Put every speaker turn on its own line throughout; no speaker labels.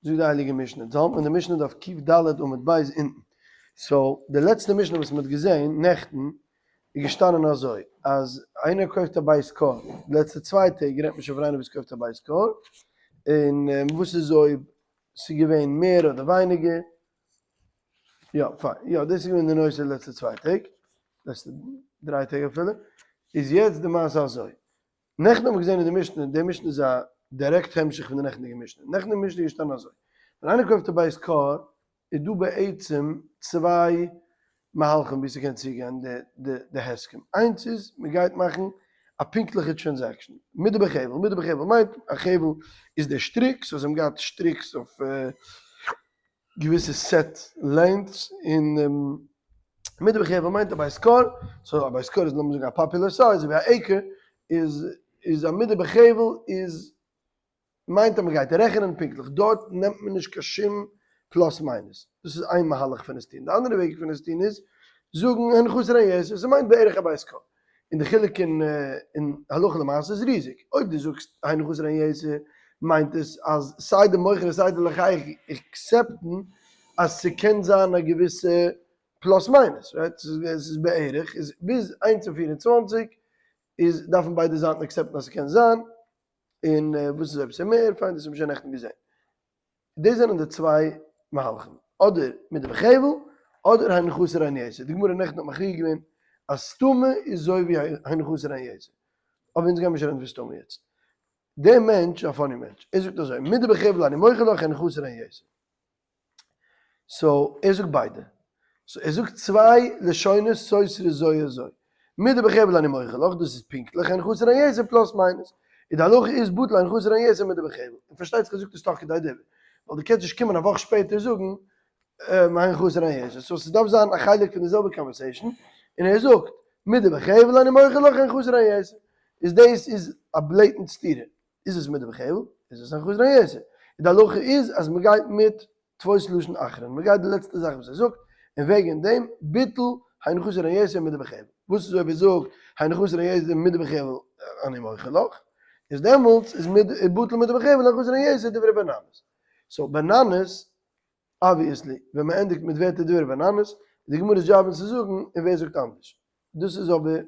זאגט די הייליגע משנה, אונז האלט מען די משנה דף קד עמוד ב' אונטן, so די לעצטע משנה וואס מען האט געזען נעכטן איז געשטאנען אזוי, אז איינער קויפט א בית כור, די לעצטע צוויי טעג רעדט מען שוין פון איינער וואס קויפט א בית כור, און וואס איז אויב ס'איז געווען מער אדער ווייניגער, יא פיין, יא דאס איז געווען די נושא די לעצטע צוויי טעג, לעצטע דריי טעג אפילו, איז יעצט די מעשה אזוי, נעכטן האבן מיר געזען אין די משנה, די משנה איז א דירעקט המשך פון די נעכטנדיגע משנה, נעכטן אין די משנה איז געשטאנען אזוי, ווען איינער קויפט א בית כור איז דא בעצם צוויי מהלכים ווי ס'קען צוגיין די הסכם, איינס איז מ'גייט מאכן א פונקטליכע transaction, מידה בחבל, מידה בחבל מיינט א חבל איז די שטריק, so זיי האבן געהאט שטריקס אויף געוויסע set lengths און מידה בחבל מיינט א בית כור, so א בית כור איז לאמיר זאגן א popular size אזוי ווי א acre איז איז א מידה בחבל איז מיינט אז מען גייט רעכענען פונקטליך דארט נעמט מען נישט קיין שום plus minus דאס איז איין מהלך פון עס טון די אנדערע וועג פון עס טון איז זאגן הן חסר הן יתר ס'מיינט בערך א בית כור און די חילוק אין אין הלכה למעשה איז ריזיג, אויב דו זאגסט הן חסר הן יתר מיינט עס אז סיי די מוכר און סיי די לוקח accept ן אז ס'קען זיין א געוויסע plus minus, right? ס'איז בערך, איז ביז איינס און פיר און צוואנציג איז דארפן ביידע זייטן accept ן אז ס'קען זיין, און וואס איז אויב ס'איז מער, פיין דאס האבן מיר שוין נעכטן געזען. דאס זענען די צוויי מהלכים, אדער מידה בחבל, אדער הן חסר הן יתר. די גמרא נעכטן האט מכריע געווען אז סתמא איז אזוי ווי הן חסר הן יתר. אבער אונז גיימיר נישט רעדן פון סתמא יעצט. דער מענטש איז א funny מענטש, ער זאגט אזוי, מידה בחבל אני מוכר לך הן חסר הן יתר. so ער זאגט ביידע. so ער זאגט צוויי לשונות סותרות זו את זו. מידה בחבל אני מוכר לך, דאס איז פונקטליך, הן חסר הן יתר plus minus. און די הלכה איז בטל הן חסר הן יתר מידה בחבל. און פארשטייט זיך ער זאגט עס תוך כדי דיבור. ווייל דו קענסט נישט קומען א וואך שפעטער זאגן הן חסר הן יתר. so ס'דארף זיין א חלק פון די זעלבע conversation. און ער זאגט מידה בחבל אני מוכר לך הן חסר הן יתר. איז דאס איז א blatant סתירה. איז עס מידה בחבל? איז עס הן חסר הן יתר? און די הלכה איז אז מ'גייט מיט תפוס לשון אחרון, מ'גייט די לעצטע זאך וואס ער זאגט, און וועגען דעם ביטול הן חסר הן יתר מידה בחבל. וואס איז אויב ער זאגט הן חסר הן יתר מידה בחבל אני מוכר לך, איז דעמאלטס איז בטל מידה בחבל הן חסר הן יתר דברי בננס. so בננס, obviously, ווען מ'ענדיגט מיט ווערטער דברי בננס, איז די גמרא'ס דזשאב אונז צו זאגן, און ווער זאגט אנדערש. דאס איז אבער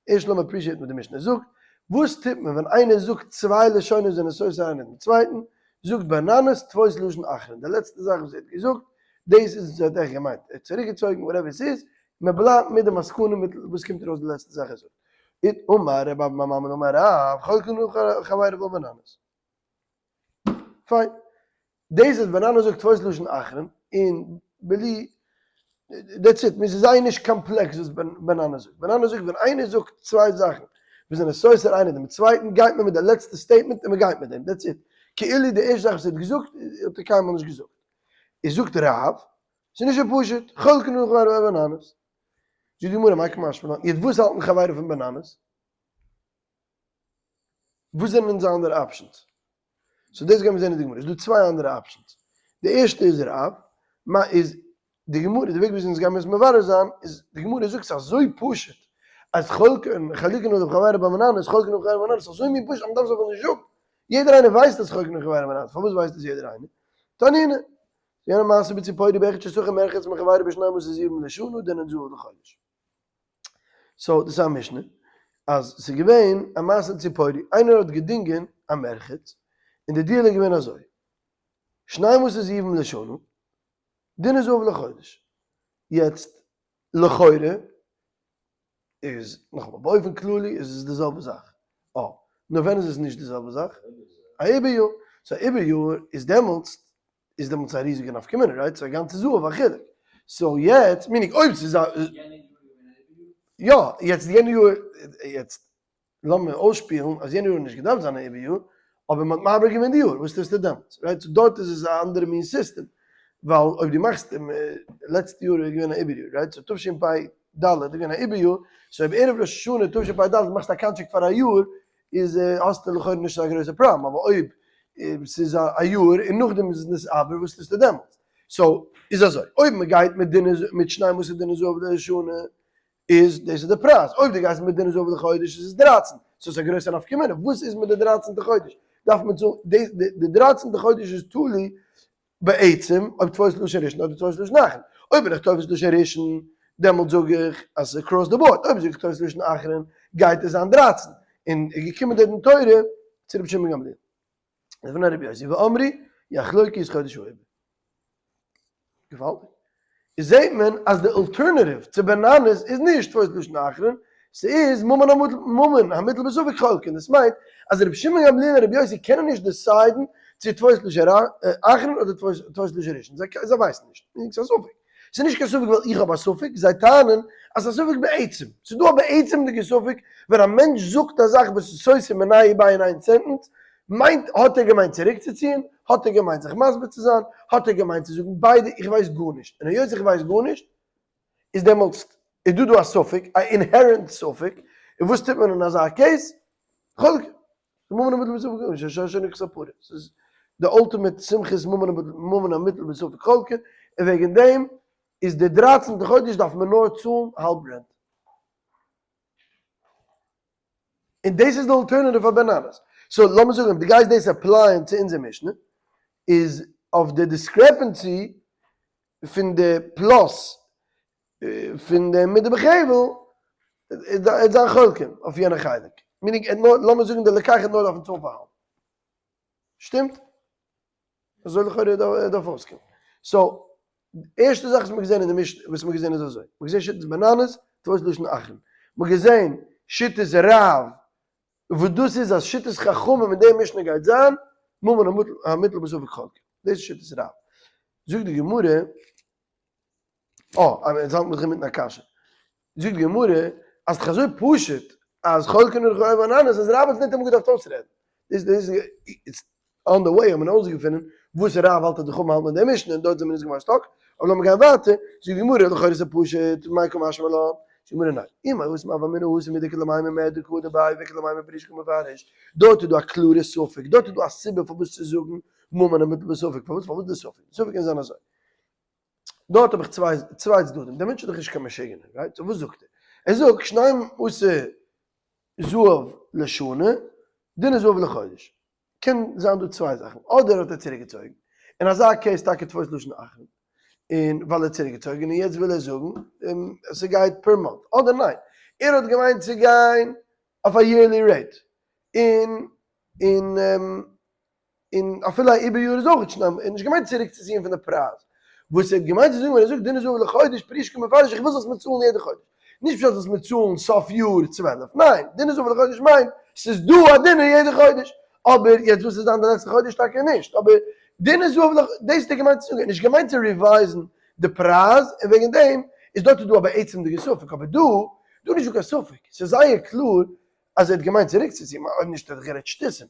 ערשט לאמיר appreciate ן וואס די משנה זאגט, וואס טוט מען ווען איינער זאגט צוויי לשונות זענען סותר איינער דעם צווייטן, זאגט בננס תפוס לשון אחרון, די לעצטע זאך וואס ער האט געזאגט, דאס איז וואס ער האט עכט געמיינט, ער האט צוריקגעצויגן whatever עס איז, מען בלייבט מיט די מסקנא מיט וואס קומט ארויס די לעצטע זאך ער זאגט. אמר רב אבא בר ממל אמר רב, חולקין עליו חברו בננס. פיין. דאס אז בננס זאגט תפוס לשון אחרון און בלי that's it, מיר ס'איז זייער נישט קאמפלעקס וואס בננס זאגט. בננס זאגט ווען איינער זאגט צוויי זאכן וואס זענען סותר איינער דעם צווייטן גייט מען מיט די לעצטע statement און מ'גייט מיט דעם, that's it. כאילו די ערשטע זאך וואס ער האט געזאגט האט ער קיינמאל נישט געזאגט. איז זאגט רב, ס'איז נישט אזוי פשוט, חולקין עליו חברו בננס. זאגט די גמרא מאי קא משמע לן, יעצט וואס האלטן חברו פון בננס? וואס זענען אונזער אנדערע options? so דאס גיימיר זען אין די גמרא, ס'איז דא צוויי אנדערע options, די ערשטע איז רב, מה איז די גמרא, די וועג וויאזוי אונז גיימיר עס מברר זיין איז, די גמרא זאגט ס'איז אזוי פשוט אז חולקין חלוקין עליו חברו בננס, חולקין עליו חברו בננס, אזוי מין פשוט אז מ'דארף עס אפילו נישט זאגן, יעדער איינער ווייסט אז חולקין עליו חברו בננס, פארוואס ווייסט עס יעדער איינער? תנינא, יענע מעשה בציפורי באחד ששכר מרחץ מחברו בשנים עשר זהובים לשנה דינר זהב לחודש. so דאס איז א משנה אז ס'איז געווען א מעשה אין ציפורי, איינער האט געדינגען א מרחץ, און די deal איז געווען אזוי, שנים עשר זהובים לשנה, דינר זהב לחודש, יעצט לכאורה איז נאכאמאל באופן כללי איז עס די זעלבע זאך, אה, נאר ווען איז עס נישט די זעלבע זאך? א עיבור יאר, so א עיבור יאר איז דעמאלטס איז דעמאלטס א ריזיגע נפקא מינה, right? ס'איז א גאנצע זהב א חילוק. so יעצט, meaning אויב ס'איז א. יא, יעצט יענע יאר, יעצט לאמיר אויסשפילן אז יענע יאר האט נישט געדארפט זיין א עיבור יאר, אבער מ'האט מעבר געווען די יאר, וואס טוסטו דעמאלטס, right? so דארט איז עס א אנדערע מין סיסטעם, ווייל אויב דו מאכסט לעצטע יאר איז געווען א עיבור יאר, right? so תשפ ד איז געווען א עיבור יאר, so אויב ערב ראש השנה תשפ ד מאכסטו א contract פאר א יאר, איז האסטו לכאורה נישט אזא גרויסע פראבלעם, אבער אויב ס'איז א יאר און נאכדעם איז עס נתעבר וואס טוסטו דעמאלטס? so איז אזוי, אויב מ'גייט מיט דינר מיט שנים עשר דינר זהב לשנה איז דאס איז די פרייז, אויב דו גייסט מיט דינר זהב לחודש איז עס דרייצן, so ס'איז א גרויסע נפקא מינה, וואס איז מיט די דרייצענטע חודש? דארף מען צאלן, די דרייצענטע חודש איז תלוי. בעצם אויב תפוס לשון ראשון אדער תפוס לשון אחרון. אויב בין איך תופס לשון ראשון דעמאלט זאג איך אז ס'איז across the board, אויב זאג איך תופס לשון אחרון גייט עס זיין 13, און איז געקומען דער דין תורה צו רבי שמעון גמליאל. לפני רבי יוסי ואמרי יחלוקו את חודש העיבור. געוואלדיג. איז זעהט מען אז די alternative צו בן ננס איז נישט תפוס לשון אחרון, ס'איז ממון המוטל בספק חולקין, דאס מיינט אז רבי שמעון גמליאל און רבי יוסי קענען נישט decide ן צו תפוס לשון אחרון אדער תפוס לשון ראשון, זיי ווייסן נישט, ס'איז א ספק. ס'איז נישט קיין ספק ווייל איך האב א ספק, זיי טענה'ן אז ס'איז א ספק בעצם, ס'איז דא א בעצם'דיגע ספק ווען א מענטש זאגט א זאך וואס איז סותר מיניה וביה אין איין sentence, מיינט האט ער געמיינט צוריקצוציען? האט ער געמיינט זיך מסביר צו זיין? האט ער געמיינט צו זאגן ביידע? איך ווייס גארנישט, און היות איך ווייס גארנישט איז דעמאלטס איז דא דא א ספק, א inherent ספק, און וואס טוט מען אין אזא case? חולקין. ממון המוטל בספק חולקין, ס'איז די ultimate שמחת ממון המוטל בספק חולקין, און וועגן דעם איז די דרייצענטע חודש דארף מען נאר צאלן האלב rent. און דאס איז די alternative פאר בן ננס. so לאמיר זאגן אויב דו גייסט דאס apply ען צו אונזער משנה, איז אויף די discrepancy פון די plus פון די מדה בחבל, עט זיין חולקים אויף יענע חלק. meaning לאמיר זאגן די לוקח עט נאר דארפן צאלן פאר האלב. שטימט? אזוי לכאורה דארף אויסקומען. so, ערשטע זאך וואס מ'האט געזען אין די משנה, וואס מ'האט געזען איז אזוי, מ'האט געזען שיטת בן ננס, תפוס לשון אחרון. מ'האט געזען שיטת רב, וואס דאס איז אז שיטת חכמים אין די משנה גייט זיין, ממון המוטל בספק חולקין. דאס איז שיטת רב. זאגט די גמרא, אה, אונז האלטן מיר זיך אינמיטן א קשיא. זאגט די גמרא, אז ס'איז אזוי פשוט אז חולקין און רחוב אננס אז רב האט עס ניטאמאל געדארפט אויסרעדן. דאס דאס איז on the way האט מען אויסגעפונען וואס רב האלט אז די חכמים האלטן אין די משנה און דארט זענען מיר נישט געווארן stuck. אבער לאמיר גיין ווייטער, זאגט די גמרא, לכאורה איז עס פשוט, מאי קא משמע לן? זאגט די גמרא ניין, אם התם הוה אמינא התם הוא דאיכא למימר מיעד קדר ביה ואיכא למימר פרושי קא מפרש, דארט איז דא א קלארע ספק, דארט איז דא א סיבה פארוואס צו זאגן ממון המוטל בספק, פארוואס פארוואס די ספק? די ספק קען זיין אזוי. דארט האב איך צוויי צדדים, דער מענטש איז דאך נישט קיין משוגענער, right? so וואס זאגט ער? ער זאגט שנים עשר זהב לשנה, דינר זהב לחודש. קען זיין דא צוויי זאכן, אדער האט ער צוריקגעצויגן, אין אזא case טאקע תפוס לשון אחרון, און ווייל ער האט צוריקגעצויגן און יעצט וויל ער זאגן אז ס'גייט per month, אדער ניין, ער האט געמיינט צו גיין אויף א yearly rate, און און און אפילו א איבער יאר איז אויך נישט ער האט נישט געמיינט צוריק צו ציען פון די פרייז, וואס ער האט געמיינט צו זאגן ווען ער זאגט דינר זהב לחודש פרושי קא מפרש איך וויל זאלסט מיר צאלן יעדע חודש, נישט פשט זאלסט מיר צאלן סוף יאר 12, ניין, דינר זהב לחודש מיינט ס'איז דא א דינר יעדע חודש, אבער יעצט וואס איז זיין די לעצטע חודש טאקע נישט, אבער דינר זהב לחודש, דאס האט ער געמיינט צו זאגן, ער האט נישט געמיינט צו revise ן די פרייז, און וועגן דעם איז דארט איז דא א בעצם'דיגע ספק, אבער דא, דא איז נישטא קיין ספק, ס'איז זייער קלאר אז ער האט געמיינט צוריקצוציען, אויב נישט האט ער גערעדט שטותים.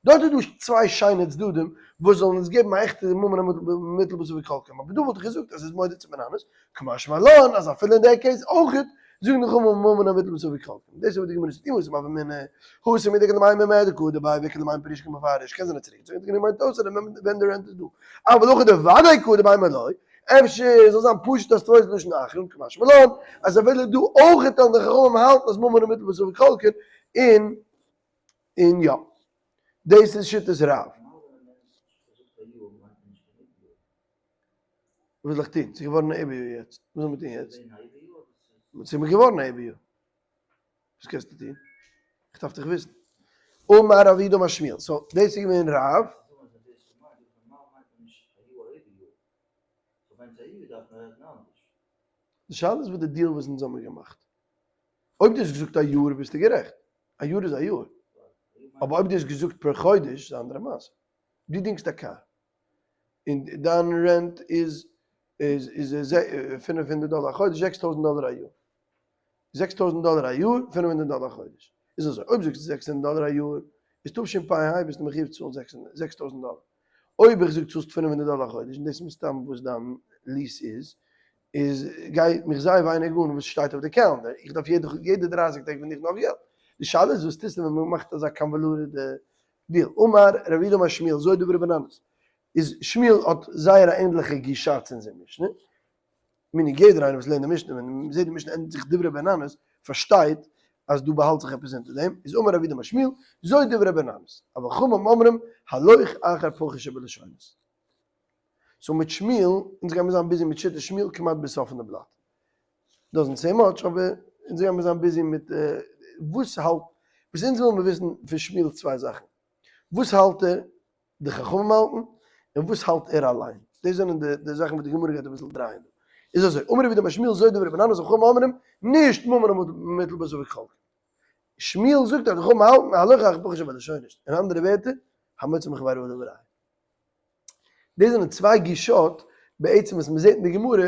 דארט איז דא צוויי שיינע צדדים וואס זאלן אונז געבן א עכטע ממון המוטל בספק חולקין, אבער דא וואלט איך געזאגט אז עס איז מודה צו בן ננס, קא משמע לן אז אפילו אין דער case אויכעט זאגן די חכמים ממון המוטל בספק חולקין. דאס איז וואס די גמרא זאגט, אם התם הוה אמינא, התם הוא דאיכא למימר מיעד קדר ביה ואיכא למימר פרושי קא מפרש, קען זיין אז צוריק צו מיינט אויסער ווען די rent איז דא, אבל הכא דודאי קדר ביה אימא לא, אפשר זאל זיין פשוט אז תפוס לשון אחרון, קא משמע לן אז אפילו דא אויכעט וועלן די חכמים האלטן אז ממון המוטל בספק חולקין, און און יא, דאס איז שיטת רב. וואס זאל איך טון? ס'איז געווארן א איבער יאר יעצט. וואס זאל מען טון יעצט? ס'איז מיר געווארן א איבער יאר. וואס קענסטו טון? איך דארף דיך וויסן. אמר רב יהודה אמר שמואל. so, דאס איז געווען רב. די שאלה איז וואס די deal וואס אונז האמיר געמאכט. אויב דו האסט געזאגט א יאר ביסטו גערעכט, א יאר איז א יאר, אבער אויב דו האסט געזאגט פער חודש איז א אנדערע מעשה. דו דינגסט א קאר און דיין rent איז איז 500 דאלער א חודש, 6000 דאלער א יאר. 6000 דאלער א יאר, 500 דאלער א חודש. איז אזוי, אויב זאגסטו 600 דאלער א יאר, איז תשפ"ה ביסטו מחיוב צאלן 6000 דאלער. אויב איך זאג צאלסט 500 דאלער א חודש, און דאס איז מסתם וואס דיין lease איז, איז גייט מיך זייער ווייניג אן וואס שטייט אויף די calendar, איך דארף יעדע 30 טעג פון דיך נאך געלט. די שאלה איז וואס טוסטו ווען מען מאכט אזא convoluted deal. אמר רב יהודה אמר שמואל, זו דברי בן ננס. איז שמואל האט זייער א ענדליכע גישה צו אונזער משנה. meaning יעדער איינער וואס לערנט די משנה, ווען מען זעט די משנה ענדיגט זיך דברי בן ננס, פארשטייט אז דא באהאלט זיך עפעס אונטער דעם, איז אמר רב יהודה אמר שמואל, זו דברי בן ננס. אבל חכמים אומרים, הלוך אחר פחות שבלשונות. So מיט שמואל, אונז גיימיר זיין busy מיט שיטת שמואל כמעט ביז סוף פון די בלאט. Doesn't say much, אבער אונז גיימיר זיין busy מיט וואס האלט, וואס אונז ווילן מיר וויסן פון שמואל צוויי זאכן. וואס האלט ער די חכמים האלטן, און וואס האלט ער אליין. דאס זענען די זאכן וואס די גמרא גייט אביסל דרייען דא. איז אזוי, אמר רב יהודה אמר שמואל זו דברי רבי ננס וחכמים אומרים, נישט ממון המוטל בספק חולקין. שמואל זאגט אז די חכמים האלטן הלכה אחר פחות שבלשונות. אין אנדערע ווערטער, המוציא מחבירו עליו הראיה. דאס זענען צוויי גישות בעצם וואס מ'זעט אין די גמרא,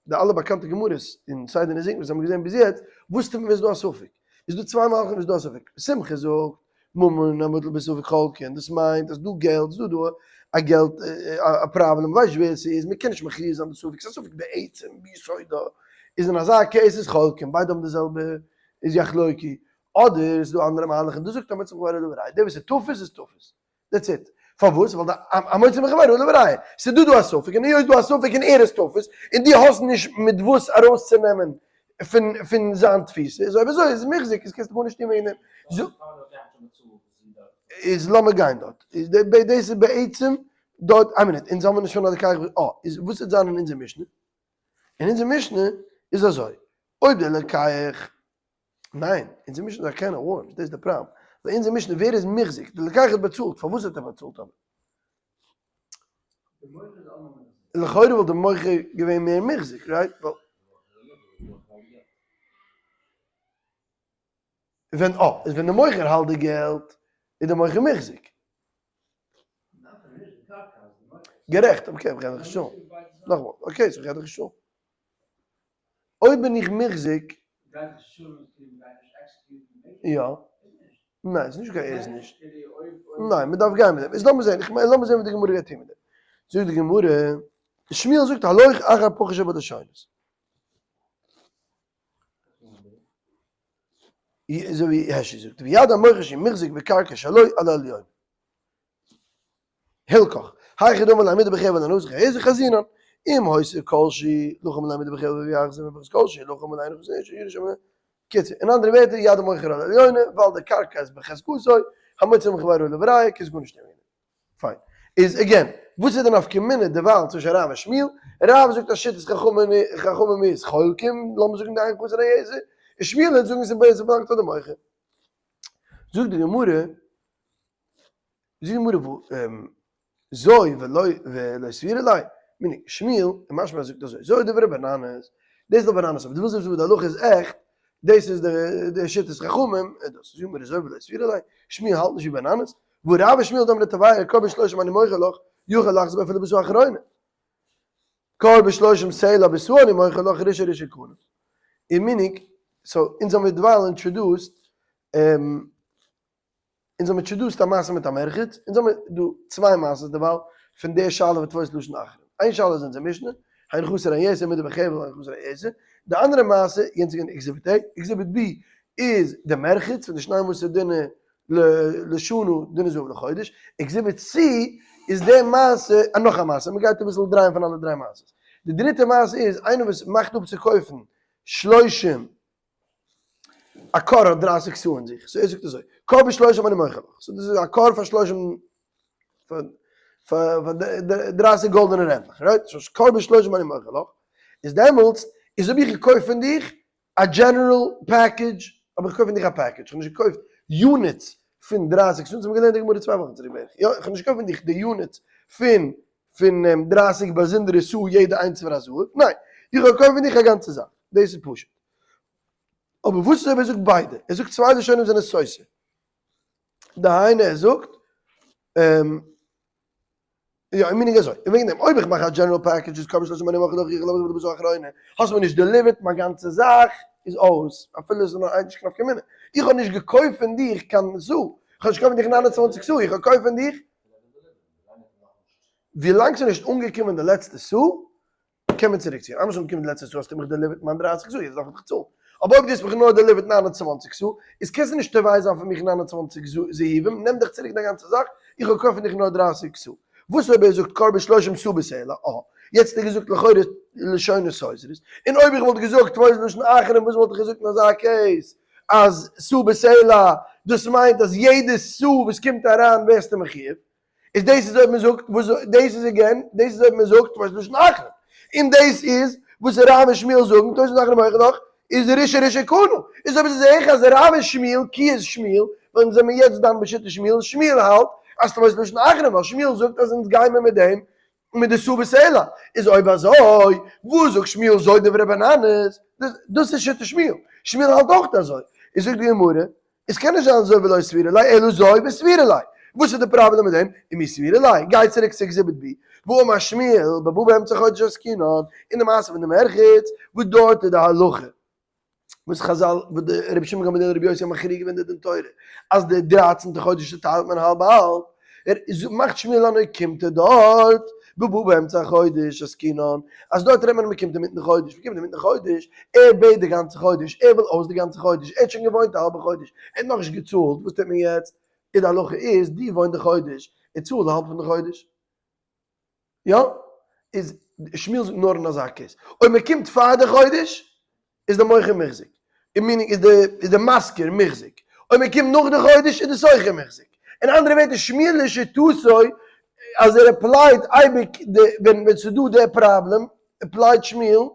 די אלע באקאנטע גמרות אין סיי די נזיקין וואס האבן געזען ביז יעצט, וואס טוט מען ווען ס'איז דא א ספק? איז דא צוויי מהלכים ווען ס'איז דא א ספק. שמחה זאגט, ממון המוטל בספק חולקין, דאס מיינט אז דא געלט, ס'איז דא דא א געלט א פראבלעם, מ'ווייסט נישט ווער ס'איז, מ'קען נישט מכריע זיין די ספק, ס'איז א ספק בעצם ביסודו, איז אין אזא case איז חולקין, ביידע האבן די זעלבע איז יחלוקו, אדער איז דא אנדערע מהלכים, דאס זאגט המוציא מחבירו עליו הראיה, דער וואס איז תופס איז תופס. That's it. פארוואס? ווייל די המוציא מחבירו עליו הראיה. ס'איז דא דא א ספק, און היות דא א ספק און ער איז תופס, און דו האסט נישט מיט וואס ארויסצונעמען פון פון זיין תפיסה, איז אויב אזוי איז מוחזק, איז קענסטו גארנישט טון וועגן דעם. איז לאמיר גיין דארט. איז דאס איז בעצם דארט, איין מינוט, אונז האבן נישט פון א לוקח, אה, איז וואס וועט זיין אין אונזער משנה? אין אונזער משנה איז אזוי, אויב דער לוקח ניין, אונזער משנה איז א can of worms, דאס איז די פראבלעם. ווייל אונזער משנה ווער איז מוחזק? די לוקח האט באצאלט, פארוואס האט ער באצאלט אבער? לכאורה וואלט די מוכר געווען מער מוחזק, right? ווען אה, איז ווען די מוכר האלט די געלט, איז די מוכר מוחזק. גערעכט, okay, איך רעד דיך נישט אן. נאכאמאל, okay, so איך רעד דיך נישט אן. אויב בין איך מוחזק. יא. ניין, ס'איז נישט קיין ער איז נישט. ניין, מ'דארף גיין מיט דעם. איז לאמיר זען, איך מיין לאמיר זען וואס די גמרא גייט טון מיט דעם. זאגט די גמרא, שמואל זאגט הלוך אחר פחות שבלשונות. אזוי ווי העשי זאגט, ויד המוכר שהוא מוחזק בקרקע שלו על העליון. הלכך, היכי דמי להעמידה בחבל הנזק היזק חזינן, אם הוסיף כל שהיא, לחם להעמידה בחבל ויחזיר מבחוץ כל שהיא, לחם להעמידה בחבל ויחזיר מבחוץ קיצור, אין אנדערע ווערטער, יד המוכר על העליונה, ווייל די קרקע איז בחזקתו, המוציא מחבירו עליו הראיה, קענסט גארנישט טון וועגן דעם. פיין. איז again, וואס איז די נפקא מינה דערווייל צווישן רב און שמואל? רב זאגט אז שיטת חכמים איז חולקים, לאמיר זאגן די איין חסר היתר, און שמואל וועט זאגן ס'איז באלאנגט פאר די מוכר. זאגט די גמרא, זאגט די גמרא זו ולא ולא סבירא ליה, meaning שמואל איז משמע אז ער זאגט אזוי, זו דברי ר' ננס, דאס איז דאך ר' ננס, אבער דו ווילסט וויסן וואס די הלכה איז עכט, דאס איז די שיטת חכמים, דאס זאגט די גמרא זו ולא סבירא ליה, שמואל האלט נישט ווי ר' ננס, והא רב ושמואל דאמרי תרוייהו כור בשלושים אני מוחל לך, יכול לחזור בו אפילו בסאה אחרונה. כור בשלושים סלע בסאה אני מוחל לך רישא רישא קנה. און meaning, so אונז האמיר דערווייל introduced אונז האמיר introduced א מעשה מיט א מרחץ, אונז האמיר דא צוויי מעשות דערווייל פון די שאלה ותפוס לשון אחרים. איין שאלה איז אונזער משנה, הן חסר הן יתר מדה בחבל הן חסר הן יתר. די אנדערע מעשה, יענץ איז געווען exhibit A, exhibit B איז די מרחץ פון די שנים עשר דינר לשנה דינר זהב לחודש, exhibit C איז די מעשה, נאך א מעשה, מען גייט אביסל דרייען פון אלע דריי מעשות. די דריטע מעשה איז איינער וואס מאכט אפ צו קויפן שלושים א כור האט דרייסיג סאה אין זיך, so ער זאגט אזוי, כור בשלושים אני מוכר לך, so דאס איז א כור פאר שלושים, פאר דרייסיג גאלדענע רענדלעך, right? So כור בשלושים אני מוכר לך, איז דעמאלטס, איז האב איך געקויפט פון דיך א general package, האב איך געקויפט פון דיך א package, איך האב נישט געקויפט units פון דרייסיג סאה, אונז האבן געלערנט די גמרא צוויי וואכן צוריק בערך, יא, איך האב נישט געקויפט פון דיך די units פון פון דרייסיג באזונדערע סאה יעדע איינס פאר א זהב, ניין, איך האב געקויפט פון דיך א גאנצע זאך, דאס איז פשוט. אבער וואס איז אויב ער זאגט ביידע? ער זאגט צוויי לשונות זענען סותר. דהיינו ער זאגט, יא, אין meaning אזוי, און וועגן דעם אויב איך מאך א general package איז כור בשלושים אני מוכר לך יכול לחזור בו בסאה אחרונה, האסט מיר נישט delivered מיין גאנצע זאך, איז אויס, אפילו עס איז נאר איין נישט קיין נפקא מינה, איך האב נישט געקויפט פון דיך קיין סאה, איך האב נישט געקויפט פון דיך 29 סאה, איך האב געקויפט פון דיך ווילאנג ס'איז נישט אנגעקומען די לעצטע סאה, קען מען צוריקציען. איינמאל ס'איז אנגעקומען די לעצטע סאה האסטו מיך delivered מיין 30 סאה, יעצט דארף איך דיך צאלן. אבער אויב דו האסט מיך נאר delivered 29 סאה, איז קענסטו נישט תובע זיין פון מיך 29 זהובים, נעם דיך צוריק דיין גאנצע זאך, איך האב געקויפט פון דיך נאר 30 סאה. וואס אויב ער זאגט כור בשלושים סאה בסלע? אה, יעצט האט ער געזאגט לכאורה לשונות סותרות. און אויב איך וואלט געזאגט תפוס לשון אחרים, וואס וואלט איך געזאגט אין אזא case? אז סאה בסלע, דאס מיינט אז יעדע סאה וואס קומט אריין ווערסטו מחיוב. איז דאס איז אויב מען זאגט וואס דאס איז again, דאס איז אויב מען זאגט תופס לשון אחרון, און דאס איז וואס רב און שמואל זאגן תופס לשון אחרון אויך נאך, איז ראשון ראשון קנה, איז אויב אזוי זעה איך אז רב און שמואל, כי איז שמואל, ווען זעמיר יעצט דן בשיטת שמואל, שמואל האלט אז תופס לשון אחרון, ווייל שמואל זאגט אז אונז גיימער מיט דעם מיט די סאה בסלע, איז אויב אזוי וואס זאגט שמואל זו דברי בן ננס, דאס איז שיטת שמואל, שמואל האלט אויך אזוי, איז זאגט די גמרא, עס קען נישט זיין זו ולא סבירא ליה אלא זו וסבירא ליה, וואס איז די פראבלעם מיט דעם, ומי סבירא ליה, גיי צוריק צו exhibit B, והאמר שמואל בבא באמצע חודש עסקינן, אין די מעשה פון די מרחץ, וואס דארט איז די הלכה. וואס חזל וואס די רבי שמעון גמליאל רבי יוסי האבן מכריע געווען די דין תורה אז די דרייצענטע חודש צוטיילט מען האלב האלב, ער איז מאכט שמואל אן אוקימתא דארט בבא באמצע החודש עסקינן אז דארט רעדט מען מען קומט אינמיטן חודש, מען קומט אינמיטן חודש, ער בעט די גאנצע חודש, ער וויל אויס די גאנצע חודש, ער האט שוין געוואוינט א האלבע חודש, ער האט נאכנישט געצאלט, וואס טוט מען יעצט? איז די הלכה איז דו וואוין די חודש, און צאל האלב פון די חודש. יא? איז שמואל זאגט נאר אין אזא case. אויב מען קומט פאר די חודש איז די מוכר מוחזק. meaning איז די איז די משכיר מוחזק. אויב מען קומט נאך די חודש איז די שוכר מוחזק. אין אנדערע ווערטער שמואל לשיטתו אז ער apply ט אייביג די ווען ווען ס'איז דא די פראבלעם apply ט שמואל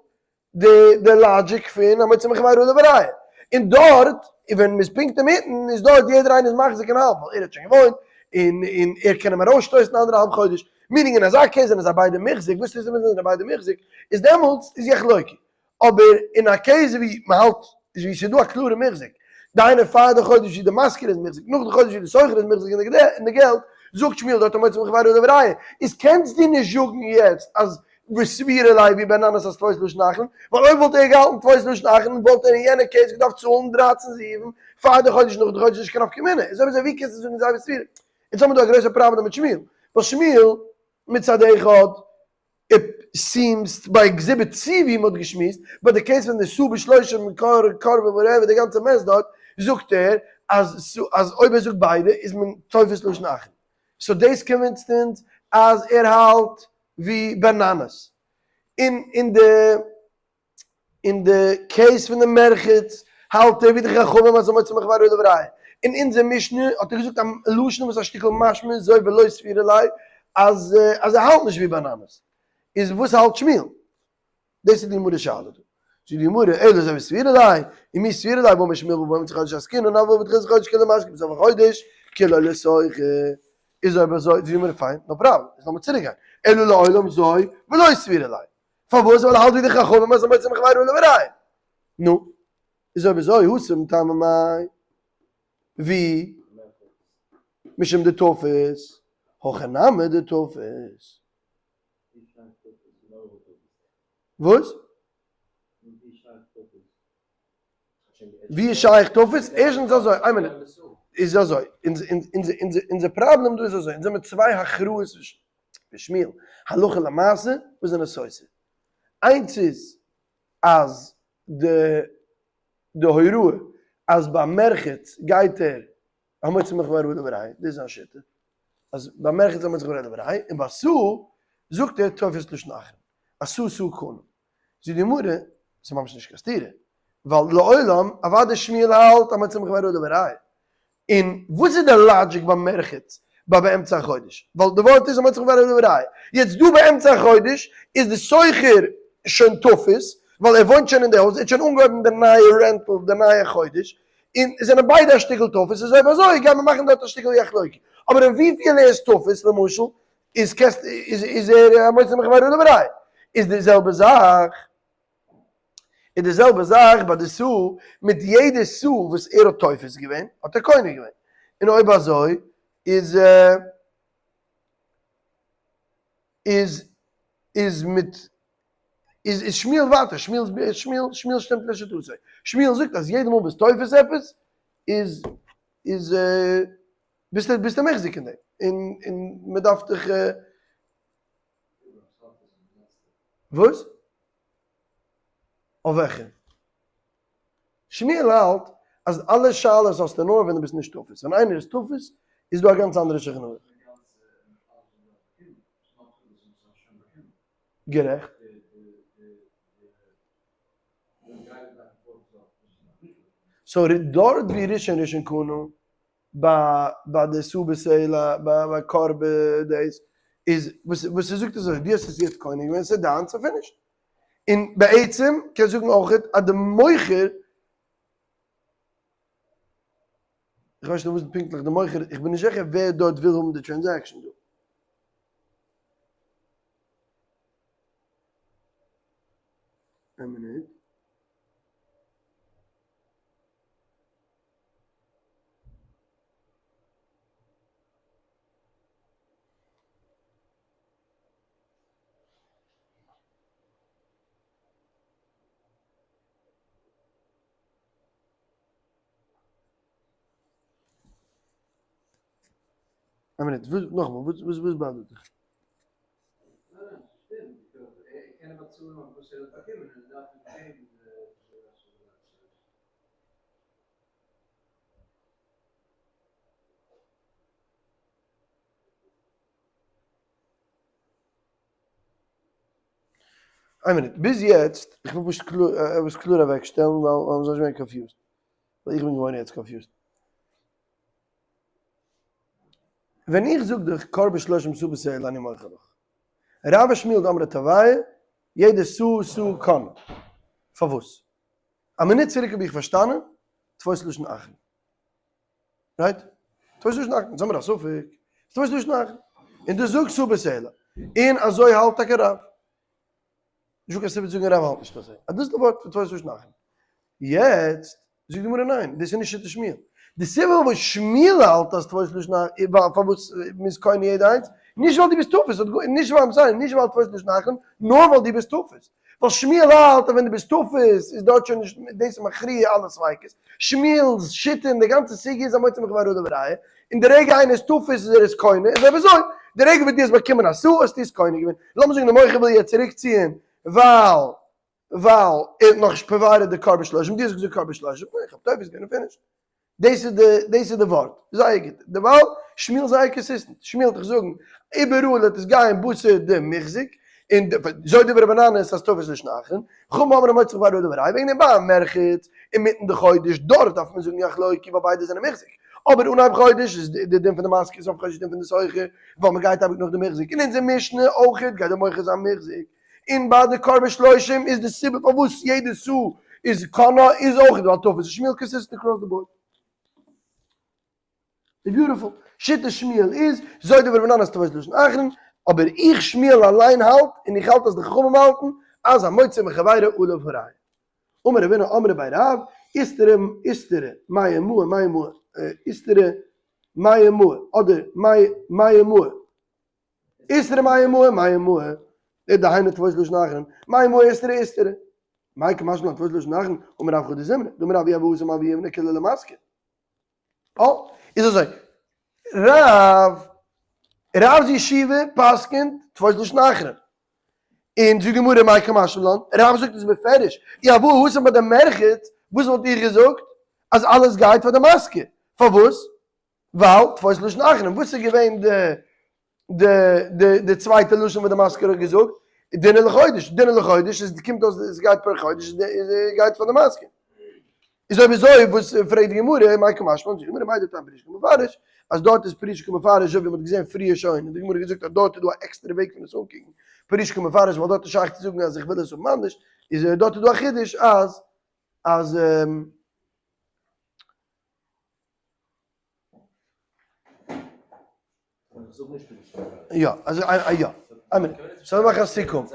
די די logic פון המוציא מחבירו עליו הראיה, און דארט ווען מ'איז פונקט אינמיטן איז דארט יעדער איינער איז מחזיק אין האלב ווייל ער האט שוין געוואוינט און און ער קען אים ארויסשטויסן די אנדערע האלב חודש, meaning אין אזא case זענען זיי ביידע מוחזק, וואס טוסטו ווען זיי זענען ביידע מוחזק? איז דעמאלטס איז יחלוקו, אבער אין א case ווי מ'האלט ווי ס'איז דא א קלארע מוחזק, דהיינו פאר די חודש ווי די משכיר איז מוחזק, נאך די חודש ווי די שוכר איז מוחזק אין די געלט, זאגט שמואל דארט המוציא מחבירו עליו הראיה, איז קענסטו נישט זאגן יעצט אז וסבירא ליה ווי בן ננס אז תפוס לשון אחרון, ווייל אויב וואלט ער געהאלטן תפוס לשון אחרון וואלט ער אין יענע case געדארפט צאלן 13 זיבן פאר די חודש נאך די חודש נישט קיין נפקא מינה, איז אויב אזוי ווי קענסטו זאגן זו וסבירא? אונז האבן דא א גרויסע פראבלעם מיט שמואל, ווייל שמואל מצד אחד it seems ביי exhibit C ווי מ'האט געשמועסט, ביי די case פון די סאה בשלושה קרבה ורבע די גאנצע mess דארט, זאגט ער אז אז אויב ער זאגט ביידע איז מען תופס לשון אחרון. so דאס convince ט אונז אז ער האלט ווי באנאנעס. און אין די אין די case פון די מרחץ האלט ער ווי די חכמים אז המוציא מחבירו עליו הראיה. אין אונזער משנה האט ער געזאגט א לשון וואס א שטיקל משמע זו ולא סבירא ליה אז אז ער האלט נישט ווי באנאנעס. איז וואס האלט שמואל? דאס איז די גמרא שאלה דא. זאגט די גמרא, אלא זו וסבירא ליה, ומי סבירא ליה והאמר שמואל בבא באמצע חודש עסקינן אבל בבא בתחילת חודש כולה למשכיר ובסוף החודש כולה לשוכר. איז אויב אזוי זאגט די גמרא פיין, no problem, איז לאמיר צוריק גיין, אלא לעולם זו ולא סבירא ליה. פארוואס? ווייל ער האלט ווי די חכמים אז המוציא מחבירו עליו הראיה. נו, איז אויב אזוי התם טעמא מאי, ווי? משום דתפס, הכא נמי דתפס. וואס? ווי איז שייך תפס? ערשטנס אזוי, איין מינוט, איז אזוי, אונזער פראבלעם דא איז אזוי, אונז האבן צוויי הכרעות פון שמואל, הלכה למעשה וואס זענען סותר. איינס איז אז די די הוראה אז ביי מרחץ גייט ער המוציא מחבירו עליו הראיה, דאס איז זיין שיטה, אז ביי מרחץ המוציא מחבירו עליו הראיה, און ביי סאה זאגט ער תופס לשון אחרון, אז סאה סאה קנה. זאגט די גמרא, ס'איז ממש נישט קיין סתירה, ווייל לעולם אוודאי שמואל האלט המוציא מחבירו עליו הראיה, און וואס איז די logic ביי מרחץ ביי באמצע החודש? ווייל די ווארט איז המוציא מחבירו עליו הראיה, יעצט דא באמצע החודש איז די שוכר שוין תפס, ווייל ער וואוינט שוין אין די הויז, ער האט שוין אנגעהויבן די נייע rental די נייע חודש, און זענען ביידע א שטיקל תפס, איז אויב אזוי גייט מען מאכן דארט א שטיקל יחלוקו, אבער אין וויפיל ער איז תפס למשל איז קעסט איז איז ער המוציא מחבירו עליו הראיה, איז די זעלבע זאך איז די זעלבע זאך ביי די סאה, מיט יעדע סאה וואס ער האט תופס געווען האט ער קונה געווען, און אויב אזוי איז איז איז מיט איז איז שמואל ווייטער, שמואל שמואל שמואל שטימט לשיטתו, שמואל זאגט אז יעדע מאל ביסט תופס עפעס איז איז ביסטו ביסטו מחזיק אין דעם, און און מען דארף דיך וואס? אויף וועלכע? שמואל האלט אז אלע שאלות האסטו נאר ווען דו ביסט נישט תפוס, ווען איינער איז תפוס איז דא א גאנץ אנדערע שולחן ערוך. גערעכט. so דארט ווי ראשון ראשון קנה. ביי ביי די סאה בסלע ביי קרבן דאס איז וואס וואס ער זאגט אזוי דו האסט עס יעצט קונה געווען ס'איז דיינס ס'איז finished. און בעצם קענסט זאגן אויכעט אז די מוכר, איך ווייס נישט וואס פונקטליך די מוכר, איך בין נישט זיכער ווער דארט וויל האבן די transaction דא. איין מינוט. איין מינוט, וואס, נאכאמאל, וואס וואס וואס bother ט דיך? איין מינוט, ביז יעצט, איך וויל פשוט קלאר, עפעס קלאר אוועקשטעלן ווייל מ'זאל נישט ווערן confused, ווייל איך בין געווארן יעצט confused. ווען איך זאג דיך כור בשלושים סאה בסלע אני מוחל לך. רב ושמואל דאמרי תרוייהו, יעדע סאה סאה קנה. פארוואס? א מינוט צוריק האב איך פארשטאנען, תפוס לשון אחרון. right? תפוס לשון אחרון, זאמיר א ספק, תפוס לשון אחרון. און דו זאגסט סאה בסלע. און אזוי האלט טאקע רב. נישטא קיין סיבה צו זאגן רב האלט נישט אזוי. אז דאס איז די ווארט פון תפוס לשון אחרון. יעצט זאגט די גמרא ניין, דאס איז נישט שיטת שמואל. די סיבה פארוואס שמואל האלט אז תפוס לשון אחרון, פארוואס מ'איז קונה יעדע איינס, נישט ווייל דו ביסט תפוס, נישט ווייל, I'm sorry, נישט ווייל תפוס לשון אחרון, נאר ווייל דו ביסט תפוס. ווייל שמואל האלט אז ווען דו ביסט תפוס איז דארט שוין נישט, דאס איז מכריע אלע ספיקות. שמואל'ס שיטה אין די גאנצע סוגיא איז המוציא מחבירו עליו הראיה, און די רגע איינער איז תפוס איז ער עס קונה, איז אויב אזוי, די רגע וואס דו האסט באקומען א סאה האסטו עס קונה געווען. לאמיר זאגן די מוכר וויל יעצט צוריקציען ווייל ווייל ער האט נאכנישט provided די כור בשלושים, דו האסט געזאגט כור בשלושים, איך האב תופס געווען און finished. דאס איז די דאס איז די ווארט. זייער גוט. דערווייל שמואל זייער consistent. שמואל וועט דיך זאגן איבעראל וועט עס גיין בתר די מוחזק, און זו דברי רבי אננס אז תופס לשון אחרון, חכמים אומרים המוציא מחבירו עליו הראיה, וועגן דעם ביים מרחץ אינמיטן די חודש דארט דארף מען זאגן יחלוקו ווייל ביידע זענען מוחזק. אבער אנהייב חודש איז די דין פון די משכיר סוף חודש איז די דין פון די שוכר ווייל מען גייט אייביג נאך די מוחזק. אין אונזער משנה אויכעט גייט די מוכר זיין מוחזק. און ביי די כור בשלושים איז די סיבה פארוואס יעדע סאה איז קנה איז אויך ווייל תפוס איז שמואל consistent across the board. Beautiful. שיטת שמואל איז, זו דברי רבי אננס תפוס לשון אחרון, אבער איך שמואל אליין האלט, און איך האלט אז די חכמים האלטן, אז המוציא מחבירו עליו הראיה. אמר רבינא אמרי בי רב, איסתרא איסתרא מאה מאה מאה מאה איסתרא מאה מאה אדער מאה מאה מאה איסתרא מאה מאה מאה מאה, דהיינו תפוס לשון אחרון, מאה מאה איסתרא איסתרא. מאי קא משמע לן תפוס לשון אחרון, אמר רב חדא זימנא, דאמר רב אי הוה התם הוה ימנע כולה למשכיר. אה, איז אזוי, רב, רב'ס ישיבה פסק'נט תפוס לשון אחרון. און זאגט די גמרא מאי קא משמע לן, רב זאגט עס בפירוש, אי הוה התם ביי די מרחץ, וואס וואלט איר געזאגט? אז אלעס גייט פאר די משכיר. פארוואס? ווייל תפוס לשון אחרון, וואס איז געווען די די די די צווייטע לשון וואס די משכיר האט געזאגט? דינא לחודש, דינא לחודש איז קומט אויס עס גייט פער חודש איז גייט פאר די משכיר. איז אויב אזוי וואס פרעגט די גמרא, מאי קא משמע לן, זאגט די גמרא מהו דתימא פרוש קא מפרש, אז דארט איז פרוש קא מפרש אזוי ווי מען האט געזען פריער שוין, האט די גמרא געזאגט אז דארט איז דא א עקסטערע וועג פון עס אנקוקן, פרוש קא מפרש ווייל דארט איז שייך צו זאגן אז איך וויל עס האבן אנדערש, איז דארט איז דא א חידוש אז אז. יא, אזוי א יא. איין מינוט. סאו לאמיר מאכן א סיכום.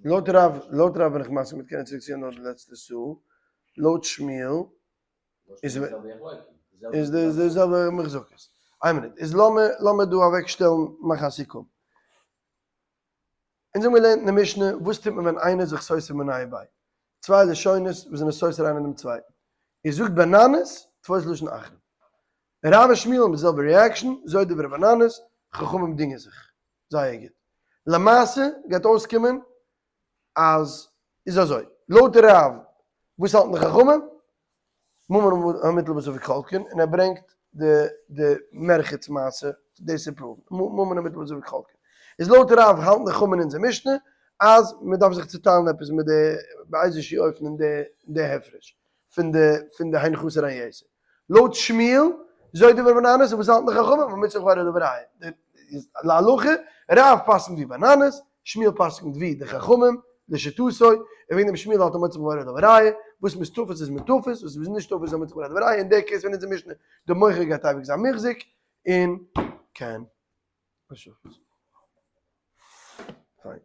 לויט רב, לויט רב בין איך מסכים מיט קענען צוריקציען נאר די לעצטע סאה, לויט שמואל איז איז די זעלבע מחזקות. איין מינוט, איז לאמיר לאמיר דא אוועקשטעלן מאכן א סיכום. אונז האבן געלערנט אין די משנה וואס טוט מען ווען איינער איז זיך סותר מיניה וביה, צוויי לשונות וואס זענען סותר איינער דעם צווייטן. איר זאגט באנאנעס, תפוס לשון אחרון. רב און שמואל האבן די זעלבע reaction, זו דברי רבי אננס, חכמים דינגען זיך. זייער גוט. למעשה גייט אויסקומען אז איז אזוי, לויט רב וואס האלטן די חכמים? ממון המוטל בספק חולקין, און ער ברענגט די די מרחץ מעשה דאס צו prove ן, ממון המוטל בספק חולקין. איז לויט רב האלטן די חכמים אין אונזער משנה אז מען דארף זיך צוטיילן עפעס מיט די באיזשהו אופן אין די די הפרש פון די פון די הן חסר הן יתר. לויט שמואל, זוי דבר בן אנס, וואס האלטן די חכמים? המוציא מחבירו עליו הראיה. להלכה, רב פסק'נט ווי בן אנס, שמואל פסק'נט ווי די חכמים, לשיטתו, און וועגן דעם שמואל האלט המוציא מחבירו עליו הראיה, וואס מ'איז תופס איז מען תופס, וואס מ'איז נישט תופס איז המוציא מחבירו עליו הראיה, אין די case פון אונזער משנה, די מוכר גייט אייביג זיין מוחזק, און קען. פיין.